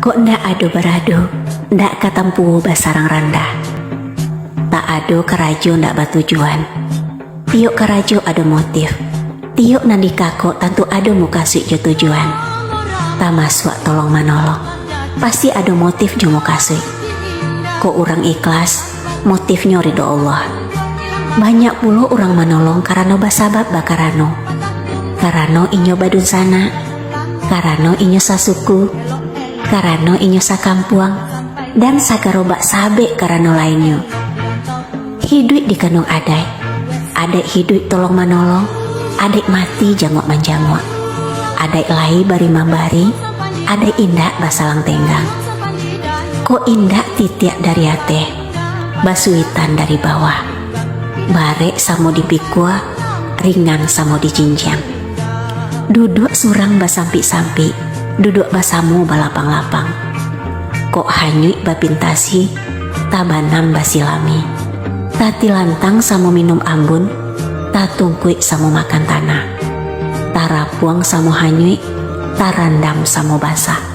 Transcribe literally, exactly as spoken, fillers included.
Kok ndak ado baradu, ndak ka tampuo basarang randah. Tak ado karajo ndak batujuan. Tiok karajo ado motif. Tiok nan dikakok tantu ado mukasuik jo tujuan. Tamasuak tolong manolong. Pasti ado motif jo mukasuik. Kok urang ikhlas, motifnyo ridho Allah. Banyak pulo urang manolong karano basabab bakarano. Karano inyo badunsanak, karano inyo sasuku, karano inyo sakampuang, dan sagaro bak sabek karano lainnyo. Hiduik di kanduang adaik. Adaik hiduik tolong manolong, adaik mati janguak manjanguak. Adaik lai bari mambari, adaik indak basalang tenggang. Kok indak titiak dari ateh, basuitan dari bawah. Barek samo dipikua, ringan samo dijinjiang. Duduak surang basampik-sampik, duduak basamo balapang-lapang. Kok hanyuik bapintasi, tabanam basilami. Tatilantang samo minum ambun, tatungkuik samo makan tanah. Tarapuang samo hanyuik, tarandam samo basah.